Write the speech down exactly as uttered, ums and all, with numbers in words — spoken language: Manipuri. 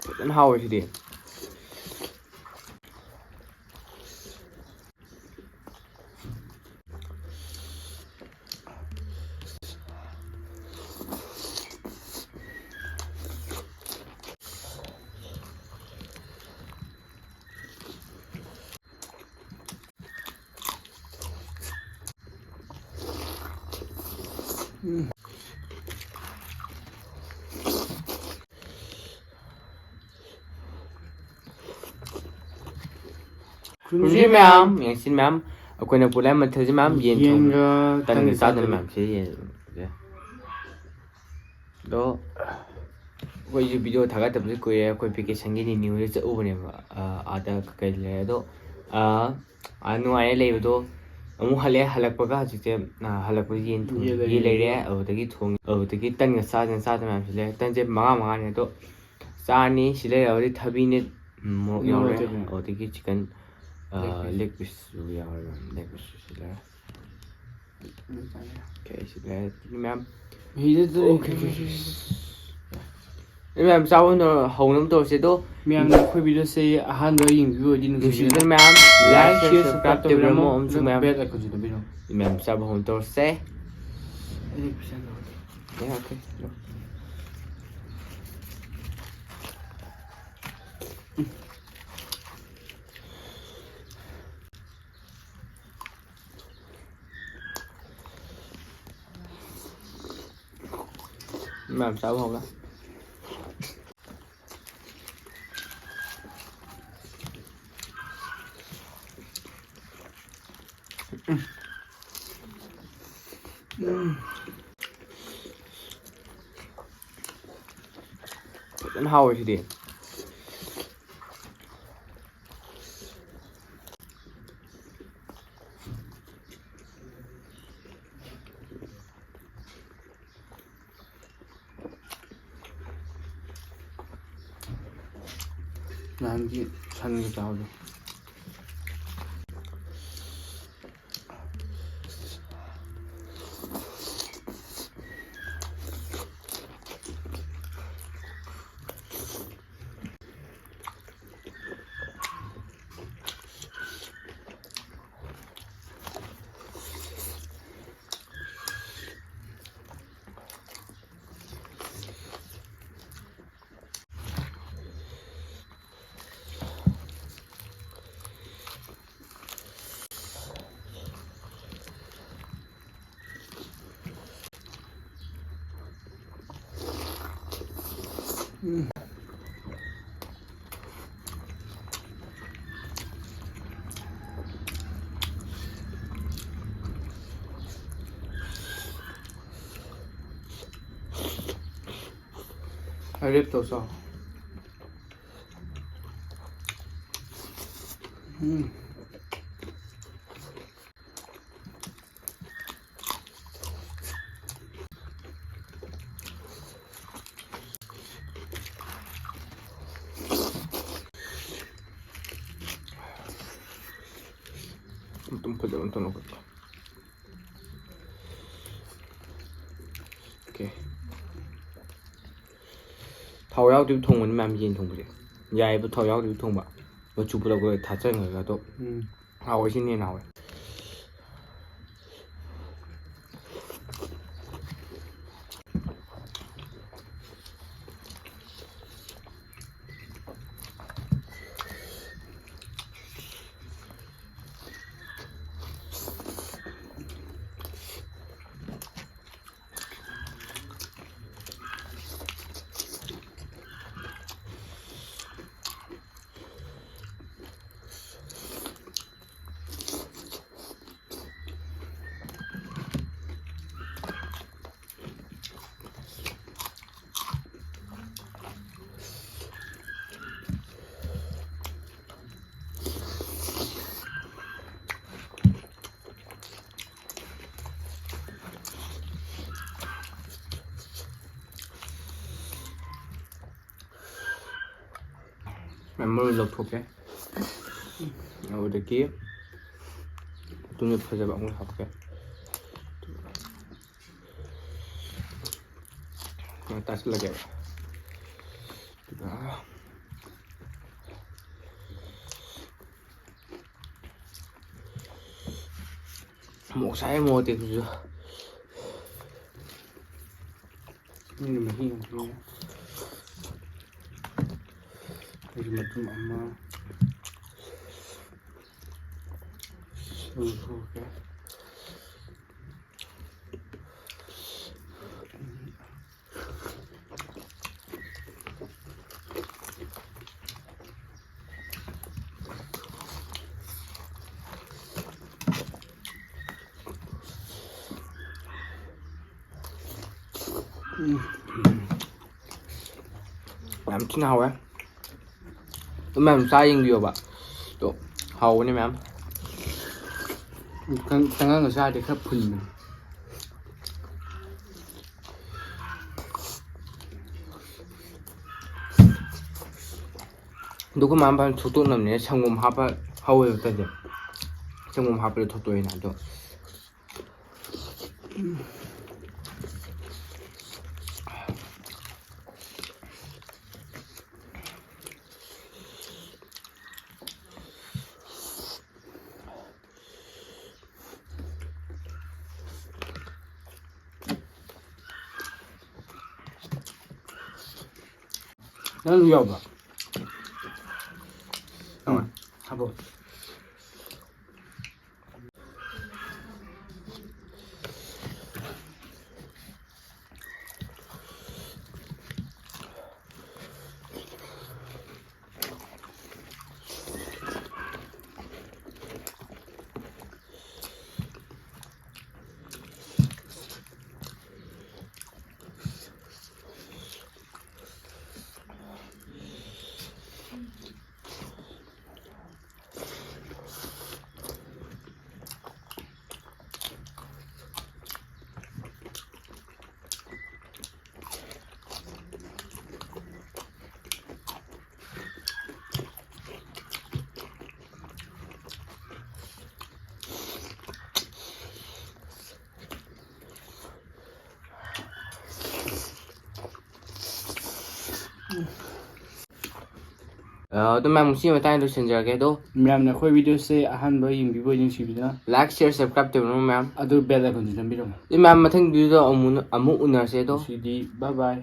ꯐꯖꯅ ꯍꯥꯎꯋꯦ ꯁꯤꯗꯤ꯫ ꯈꯨꯔꯨꯝꯖꯔꯤ ꯃꯌꯥꯝ, ꯌꯦꯡꯁꯤꯟ ꯃꯌꯥꯝ, ꯑꯩꯈꯣꯏꯅ ꯄꯨꯂꯞ ꯃꯊꯦꯜꯁꯤ ꯃꯌꯥꯝ ꯌꯦꯟ ꯊꯣꯡ-, ꯌꯦꯟꯒ ꯇꯟꯒ ꯇꯟꯒ ꯆꯥꯗꯅ ꯆꯥꯗꯅ꯫ ꯃꯌꯥꯝꯁꯤ ꯌꯦꯟ-, ꯑꯗꯣ ꯑꯩꯈꯣꯏꯁꯨ video ꯊꯥꯒꯠꯇꯕꯁꯨ ꯀꯨꯏꯔꯦ꯫ ꯑꯩꯈꯣꯏ vacationꯒꯤ ꯅꯤꯅꯤꯍꯣꯏꯗ ꯆꯠꯂꯨꯕꯅꯦꯕ, ꯑ, ꯑꯥꯗ ꯀꯩ ꯂꯩꯔꯦ꯫ ꯑꯗꯣ, ꯑ, ꯑꯥ, ꯅꯨꯡꯉꯥꯏꯔꯦ ꯂꯩꯕꯗꯣ꯫ ꯑꯃꯨꯛ ꯍꯜꯂꯛꯑꯦ, ꯍꯜꯂꯛꯄꯒ ꯍꯧꯖꯤꯛꯁꯦ, ꯑꯥ, ꯍꯜꯂꯛꯄꯒꯤ ꯌꯦꯟ ꯊꯣꯡ-, ꯌꯦꯟ ꯂꯩꯔꯦ꯫ ꯌꯦꯟ ꯂꯩꯔꯦ, ꯑꯗꯨꯗꯒꯤ ꯊꯣꯡ-, ꯑꯗꯨꯗꯒꯤ ꯇꯟꯒ ꯆꯥꯗꯅ ꯆꯥꯗꯅ ꯃꯌꯥꯝꯁꯨ ꯂꯩꯔꯦ꯫ ꯇꯟꯁꯦ ꯃꯉꯥ ꯃꯉꯥꯅꯦ, ꯑꯗꯣ ꯆꯥꯅꯤ꯫ ꯁꯤ ꯂꯩꯔꯦ, ꯍꯧꯖꯤꯛ ꯊꯕꯤꯅꯦ, ꯎꯝ, ꯃꯣꯔꯣꯛ ꯌꯥꯎꯔꯦ꯫ ꯃꯣꯔꯣꯛ ꯌꯥꯎꯔꯦ꯫ ꯑꯗꯨꯗꯒꯤ chicken, ꯑꯥ, leg piece꯫ Leg pieceꯁꯨ ꯌꯥꯎꯔꯦ, ꯃꯌꯥꯝ꯫ Leg pieceꯁꯨ ꯁꯤ ꯂꯩꯔꯦ꯫ ꯂꯣꯏ ꯆꯥꯔꯦ꯫ Okay, ꯁꯤ ꯂꯩꯔꯦ꯫ ꯃꯌꯥꯝ꯫ ꯃꯍꯤꯗꯨꯗ okay, okay, okay. ꯃꯌꯥꯝ ꯆꯥꯕ ꯍꯧꯅ-, ꯍꯧꯅꯕ ꯇꯧꯔꯁꯦ꯫ ꯑꯗꯣ ꯃꯌꯥꯝꯅ ꯑꯩꯈꯣꯏ videoꯁꯦ ꯑꯍꯥꯟꯕ ꯌꯦꯡꯕꯤꯕ ꯑꯣꯏꯗꯤ ꯅꯨꯡꯁꯤꯕꯤꯗꯅ ꯅꯨꯡꯁꯤꯕꯤꯗꯅ ꯃꯌꯥꯝ like, like, share, share, subscribe subscribe ꯇꯧꯕꯤꯔꯝꯃꯣ, ꯇꯧꯕꯤꯔꯝꯃꯣ, ꯑꯃꯁꯨꯡ ꯑꯗꯨꯒ ꯃꯌꯥꯝ bell icon-ꯁꯨ ꯅꯝꯕꯤꯔꯝꯃꯣ꯫ ꯃꯌꯥꯝ ꯆꯥꯕ ꯍꯧꯅ ꯇꯧꯔꯁꯦ꯫ ꯑꯩ ꯄꯩꯁꯥ ꯂꯧꯔꯒꯦ꯫ Yeah, okay. ꯃꯌꯥꯝ ꯆꯥꯕ ꯍꯧꯔꯦ꯫ ꯎꯝ꯫ ꯐꯖꯅ ꯍꯥꯎꯋꯦ ꯁꯤꯗꯤ꯫ ꯅꯍꯥꯟꯒꯤ ꯁꯟꯒ ꯆꯥꯕꯗꯣ꯫ ꯑꯔꯦꯞꯇꯣ ꯆꯥꯎ꯫ ꯎꯝ꯫ ꯑꯗꯨꯝ ꯐꯖꯅ ꯑꯝꯇ ꯂꯧꯈꯠꯀꯣ꯫ ꯑꯣꯀꯦ꯫ ꯊꯥꯎ ꯌꯥꯎꯗꯕꯤ ꯊꯣꯡꯕꯅꯤ ꯃꯌꯥꯝ ꯌꯦꯟ ꯊꯣꯡꯕꯁꯦ꯫ ꯌꯥꯏꯑꯕ ꯊꯥꯎ ꯌꯥꯎꯗꯕꯤ ꯊꯣꯡꯕ꯫ ꯃꯆꯨ ꯄꯨꯂꯞ ꯂꯣꯏ ꯊꯥꯛꯆꯟꯈ꯭ꯔꯒ ꯑꯗꯣ ꯎꯝ꯫ ꯍꯥꯎꯋꯦ, ꯁꯤꯅ ꯍꯦꯟꯅ ꯍꯥꯎꯋꯦ꯫ ꯃꯔꯨ ꯂꯧꯊꯣꯛꯀꯦ꯫ ꯑꯗꯨꯗꯒꯤ ꯃꯇꯨꯡꯗ ꯐꯖꯕ ꯑꯃꯨꯛ ꯍꯥꯞꯀꯦ꯫ ꯇꯥꯁꯤꯜꯂꯒꯦꯕ꯫ ꯑꯗꯨꯒ ꯃꯣꯔꯣꯛ ꯁꯥꯏ, ꯃꯣꯔꯣꯛ ꯑꯇꯦꯛꯄꯁꯤꯁꯨ꯫ ꯃꯤꯅ ꯃꯍꯤ ꯑꯃ ꯄꯤꯔꯦ꯫ ꯑꯩꯁꯨ ꯃꯇꯨꯝ ꯑꯃ ꯁꯨꯔꯒꯦ꯫ ꯌꯥꯝ ꯊꯤꯅ ꯍꯥꯎꯋꯦ꯫ ꯑꯗꯨ ꯃꯌꯥꯝ ꯆꯥ ꯌꯦꯡꯕꯤꯌꯣꯕ꯫ ꯑꯗꯣ ꯍꯥꯎꯕꯅꯦ ꯃꯌꯥꯝ꯫ ꯇꯉꯥꯡꯒ ꯆꯥꯔꯗꯤ ꯈꯔ ꯐꯨꯟꯕꯅꯦ꯫ ꯑꯗꯨꯒ ꯃꯥ ꯃꯄꯥꯟ ꯊꯣꯛꯇꯣꯛꯅꯕꯅꯦ꯫ ꯁꯪꯒꯣꯝ ꯍꯥꯞꯄ ꯍꯧꯋꯦꯕ ꯇꯁꯦ꯫ ꯁꯪꯒꯣꯝ ꯍꯥꯞꯄꯗ ꯊꯣꯛꯇꯣꯛꯑꯦꯅ꯫ ꯑꯗꯣ ꯅꯪꯁꯨ ꯌꯥꯎꯕ꯭ꯔꯣ? ꯎꯝ꯫ ꯍꯥꯞꯄꯣ꯫ ꯑ, ꯑꯗꯨ ꯃꯌꯥꯝ ꯉꯁꯤ ꯃꯇꯥꯡꯗ ꯂꯣꯏꯁꯤꯟꯖꯔꯒꯦ꯫ ꯑꯗꯣ ꯃꯌꯥꯝꯅ ꯑꯩꯈꯣꯏ videoꯁꯦ ꯑꯍꯥꯟꯕ ꯌꯦꯡꯕꯤꯕ ꯑꯣꯏꯗꯤ ꯅꯨꯡꯁꯤꯕꯤꯗꯨꯅ like, share, subscribe ꯇꯧꯕꯤꯔꯝꯃꯣ ꯃꯌꯥꯝ꯫ ꯑꯗꯨ bell iconꯁꯨ ꯅꯝꯕꯤꯔꯝꯃꯣ꯫ ꯑꯗꯨ ꯃꯌꯥꯝ ꯃꯊꯪ videoꯗ ꯑꯃꯨꯛ, ꯑꯃꯨꯛ ꯎꯅꯔꯁꯦ꯫ ꯑꯗꯣ ꯉꯁꯤꯗꯤ bye bye꯫